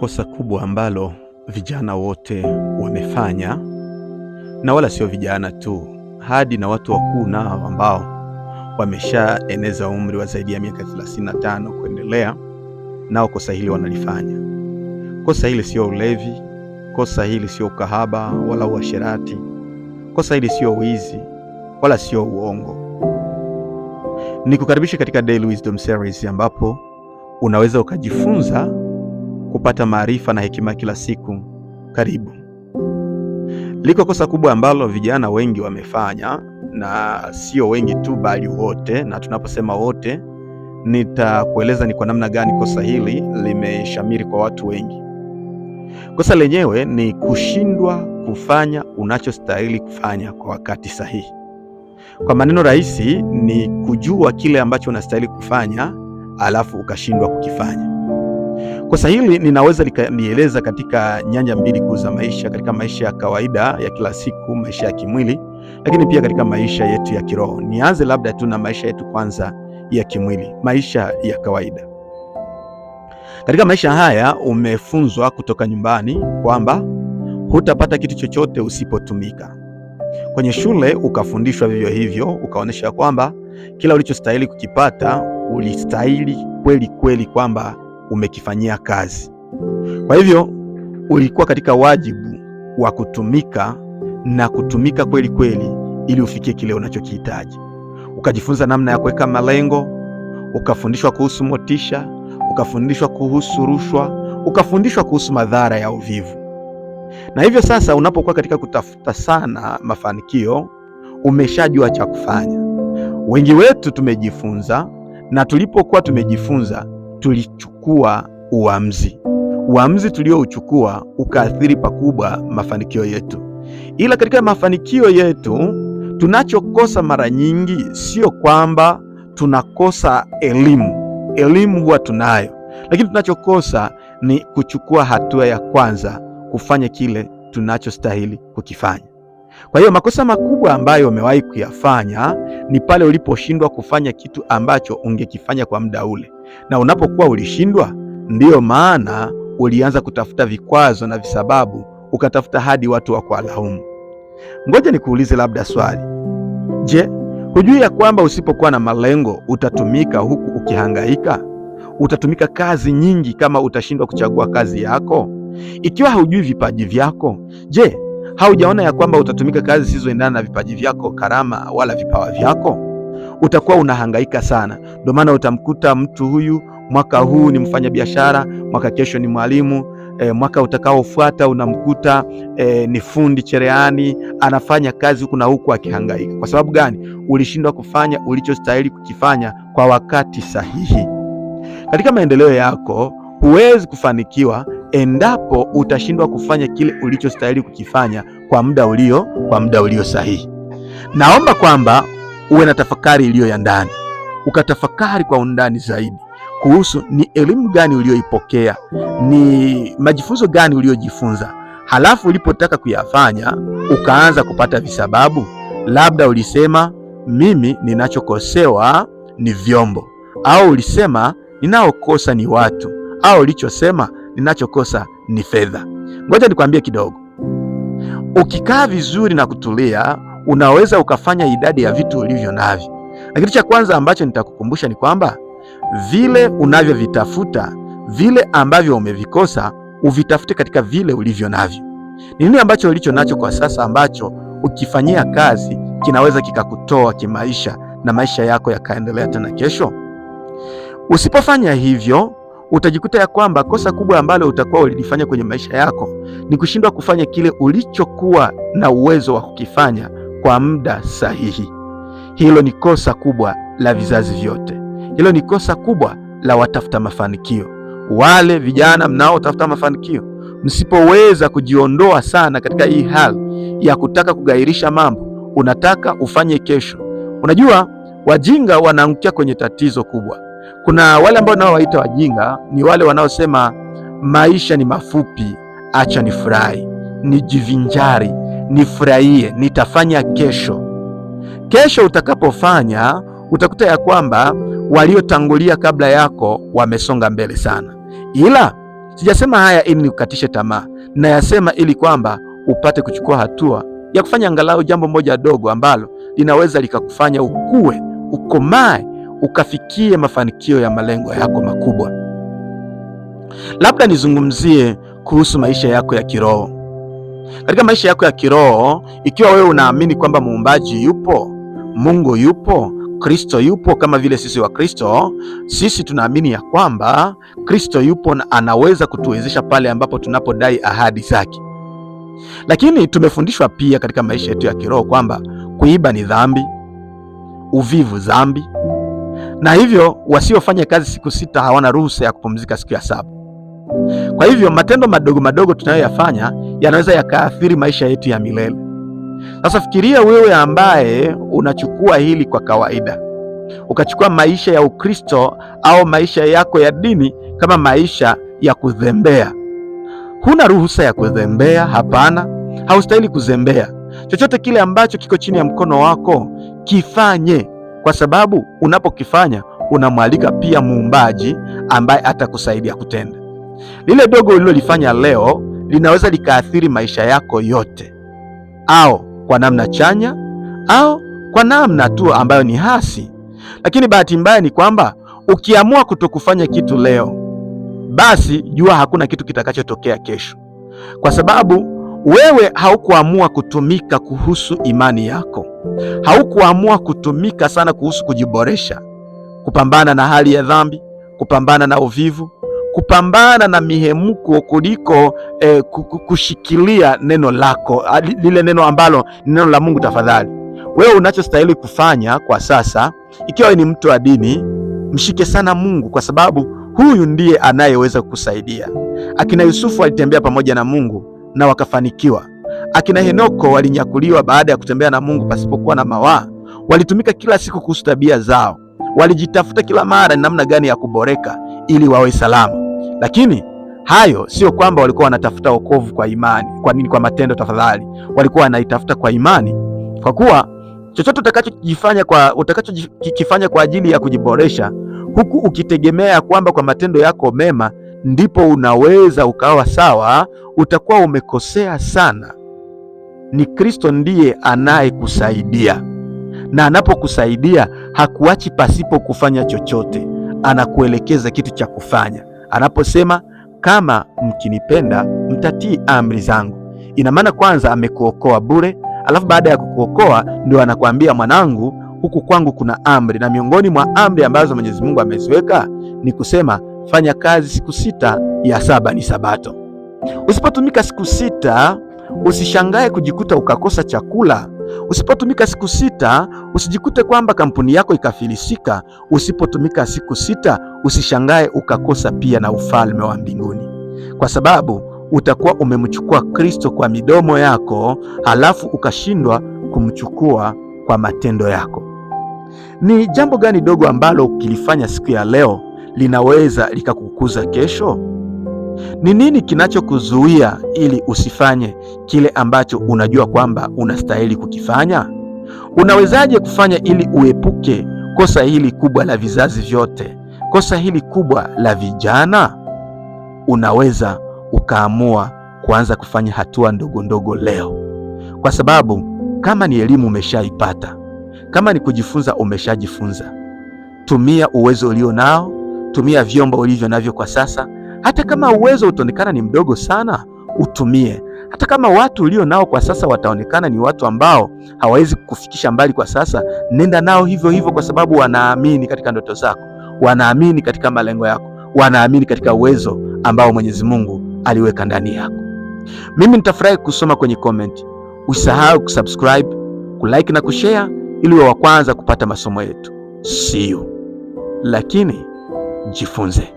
Kosa kubwa ambalo vijana wote wamefanya, na wala sio vijana tu, hadi na watu wakuu nao ambao wameshaeneza umri wa zaidi ya miaka 35 kuendelea, nao kosa hili wanalifanya. Kosa hili sio ulevi, kosa hili sio ukahaba wala uasherati, kosa hili sio wizi wala sio uongo. Nikukaribisha katika Daily Wisdom Series ambapo unaweza ukajifunza kupata maarifa na hekima kila siku. Karibu. Liko kosa kubwa ambalo vijana wengi wamefanya, na sio wengi tu, bali wote. Na tunaposema wote, nitakueleza ni kwa namna gani kosa hili limeshamiri kwa watu wengi. Kosa lenyewe ni kushindwa kufanya unachostahili kufanya kwa wakati sahihi. Kwa maneno rahisi, ni kujua kile ambacho unastahili kufanya alafu ukashindwa kukifanya. Kosa hili ninaweza nikalieleza katika nyanja mbili kuu za maisha, katika maisha ya kawaida ya kila siku, maisha ya kimwili, lakini pia katika maisha yetu ya kiroho. Nianze labda tu na maisha yetu kwanza ya kimwili, maisha ya kawaida. Katika maisha haya umefunzwa kutoka nyumbani kwamba hutapata kitu chochote usipotumika. Kwenye shule ukafundishwa vivyo hivyo, ukaonyesha kwamba kila ulichostahili kukipata ulistahili kweli kweli kwamba umekifanyia kazi. Kwa hivyo ulikuwa katika wajibu wa kutumika na kutumika kweli kweli ili ufikie kile unachokihitaji. Ukajifunza namna ya kuweka malengo, ukafundishwa kuhusu motisha, ukafundishwa kuhusu rushwa, ukafundishwa kuhusu madhara ya uvivu. Na hivyo sasa, unapokuwa katika kutafuta sana mafanikio, umeshajua cha kufanya. Wengi wetu tumejifunza, na tulipokuwa tumejifunza tulichukua uamuzi. Uamuzi tuliouchukua ukaathiri pakubwa mafanikio yetu. Ila katika mafanikio yetu tunachokosa mara nyingi sio kwamba tunakosa elimu. Elimu huwa tunayo, lakini tunachokosa ni kuchukua hatua ya kwanza kufanya kile tunachostahili kukifanya. Kwa hiyo makosa makubwa ambayo umewahi kuyafanya ni pale uliposhindwa kufanya kitu ambacho ungekifanya kwa muda ule, na unapokuwa ulishindwa, ndiyo maana ulianza kutafuta vikwazo na visababu, ukatafuta hadi watu wa kuwalaumu. Ngoja nikuulize labda swali. Je, hujui ya kwamba usipokuwa na malengo utatumika huku ukihangaika? Utatumika kazi nyingi kama utashindwa kuchagua kazi yako. Ikiwa haujui vipaji vyako, je, haujaona ya kwamba utatumika kazi zisizoendana na vipaji vyako, karama wala vipawa vyako? Utakuwa unahangaika sana. Ndio maana utamkuta mtu huyu mwaka huu ni mfanyabiashara, mwaka kesho ni mwalimu, mwaka utakaofuata unamkuta ni fundi cherehani, anafanya kazi huku na huku akihangaika. Kwa sababu gani? Ulishindwa kufanya ulichostahili kukifanya kwa wakati sahihi. Katika maendeleo yako huwezi kufanikiwa endapo utashindwa kufanya kile ulichostahili kukifanya kwa muda ulio sahihi. Naomba kwamba uwe na tafakari iliyo ya ndani, ukatafakari kwa undani zaidi kuhusu ni elimu gani uliyoipokea, ni majifunzo gani uliyojifunza, halafu ulipotaka kuyafanya ukaanza kupata visababu. Labda ulisema mimi ninachokosewa ni vyombo, au ulisema ninaokosa ni watu, au ulichosema ninachokosa ni fedha. Ngoja nikwambie kidogo. Ukikaa vizuri na kutulia, unaweza ukafanya idadi ya vitu ulivyo navyo. Na kitu cha kwanza ambacho nitakukumbusha ni kwamba vile unavyovitafuta, vile ambavyo umevikosa, uvitafute katika vile ulivyo navyo. Ni nini ambacho ulicho nacho kwa sasa ambacho ukifanyia kazi kinaweza kikakutoa kimaisha na maisha yako yakaendelea tena kesho? Usipofanya hivyo utajikuta ya kwamba kosa kubwa ambalo utakuwa ulilifanya kwenye maisha yako ni kushindwa kufanya kile ulichokuwa na uwezo wa kukifanya kwa muda sahihi. Hilo ni kosa kubwa la vizazi vyote. Hilo ni kosa kubwa la watafuta mafanikio. Wale vijana mnaotafuta mafanikio, msipoweza kujiondoa sana katika hii hali ya kutaka kugairisha mambo, unataka ufanye kesho. Unajua, wajinga wanaangukia kwenye tatizo kubwa. Kuna wale ambao nao waita wajinga ni wale wanaosema maisha ni mafupi, acha nifurahi, nijivinjari, nifurahie, nitafanya kesho. Kesho utakapofanya utakuta ya kwamba waliotangulia kabla yako wamesonga mbele sana, ila Sijasema haya ili nikukatishe tamaa, nayasema ili kwamba upate kuchukua hatua ya kufanya angalau jambo moja dogo ambalo linaweza likakufanya ukue, ukomae, ukafikie mafanikio ya malengo yako makubwa. Labda nizungumzie kuhusu maisha yako ya kiroho. Katika maisha yako ya kiroho, ikiwa wewe unaamini kwamba muumbaji yupo, Mungu yupo, Kristo yupo, kama vile sisi wa Kristo, sisi tunaamini ya kwamba Kristo yupo na anaweza kutuwezesha pale ambapo tunapodai ahadi zake. Lakini tumefundishwa pia katika maisha yetu ya kiroho kwamba kuiba ni dhambi, uvivu dhambi, na hivyo wasiofanya kazi siku sita hawana ruhusa ya kupumzika siku ya saba. Kwa hivyo matendo madogo madogo tunayoyafanya yanaweza yakaathiri maisha yetu ya milele. Sasa fikiria wewe ambaye unachukua hili kwa kawaida, ukachukua maisha ya Ukristo au maisha yako ya dini kama maisha ya kuzembea. Huna ruhusa ya kuzembea, hapana. Haustahili kuzembea. Chochote kile ambacho kiko chini ya mkono wako kifanye, kwa sababu unapokifanya unamwalika pia Muumbaji ambaye atakusaidia kutenda. Lile dogo ulilolifanya leo linaweza likaathiri maisha yako yote, au kwa namna chanya au kwa namna tu ambayo ni hasi. Lakini bahati mbaya ni kwamba ukiamua kutokufanya kitu leo, basi jua hakuna kitu kitakachotokea kesho, kwa sababu wewe haukuamua kutumika kuhusu imani yako, haukuamua kutumika sana kuhusu kujiboresha, kupambana na hali ya dhambi, kupambana na uvivu, kupambana na mihemko kuliko kushikilia neno lako, lile neno ambalo ni neno la Mungu. Tafadhali wewe unachostahili kufanya kwa sasa, ikiwa ni mtu wa dini, mshike sana Mungu, kwa sababu huyu ndiye anayeweza kukusaidia. Akina Yusufu walitembea pamoja na Mungu na wakafanikiwa. Akina Henoko walinyakuliwa baada ya kutembea na Mungu pasipokuwa na mawaa. Walitumika kila siku kuhusu tabia zao, walijitafuta kila mara ni namna gani ya kuboreka ili wawe salama. Lakini hayo sio kwamba walikuwa wanatafuta wokovu kwa imani. Kwa nini? Kwa matendo? Tafadhali, walikuwa wanaitafuta kwa imani, kwa kuwa chochote utakachokifanya kwa ajili ya kujiboresha, huku ukitegemea kwamba kwa matendo yako mema ndipo unaweza ukawa sawa, utakuwa umekosea sana. Ni Kristo ndiye anayekusaidia, na anapokusaidia hakuachi pasipo kufanya chochote, anakuelekeza kitu cha kufanya. Anaposema kama mkinipenda mtatii amri zangu, ina maana kwanza amekuokoa bure, alafu baada ya kukuokoa ndio anakuambia mwanangu, huku kwangu kuna amri, na miongoni mwa amri ambazo Mwenyezi Mungu ameziweka ni kusema fanya kazi siku sita, ya saba ni Sabato. Usipotumika siku sita, usishangae kujikuta ukakosa chakula. Usipotumika siku sita, usijikute kwamba kampuni yako ikafilisika. Usipotumika siku sita, usishangae ukakosa pia na ufalme wa mbinguni, kwa sababu utakuwa umemchukua Kristo kwa midomo yako, halafu ukashindwa kumchukua kwa matendo yako. Ni jambo gani dogo ambalo ukilifanya siku ya leo linaweza likakukuza kesho? Ni nini kinachokuzuia ili usifanye kile ambacho unajua kwamba unastahili kukifanya? Unawezaje kufanya ili uepuke kosa hili kubwa la vizazi vyote, kosa hili kubwa la vijana? Unaweza ukaamua kuanza kufanya hatua ndogo ndogo leo, kwa sababu kama ni elimu umeshaipata, kama ni kujifunza umeshajifunza. Tumia uwezo ulio nao, tumia vyombo ulivyo navyo kwa sasa. Hata kama uwezo utaonekana ni mdogo sana, utumie. Hata kama watu ulio nao kwa sasa wataonekana ni watu ambao hawawezi kukufikisha mbali kwa sasa, nenda nao hivyo hivyo, kwa sababu wanaamini katika ndoto zako, wanaamini katika malengo yako, wanaamini katika uwezo ambao Mwenyezi Mungu aliweka ndani yako. Mimi nitafurahi kusoma kwenye comment. Usisahau kusubscribe, kulike na kushare ili uwe wa kwanza kupata masomo yetu. See you. Lakini jifunze.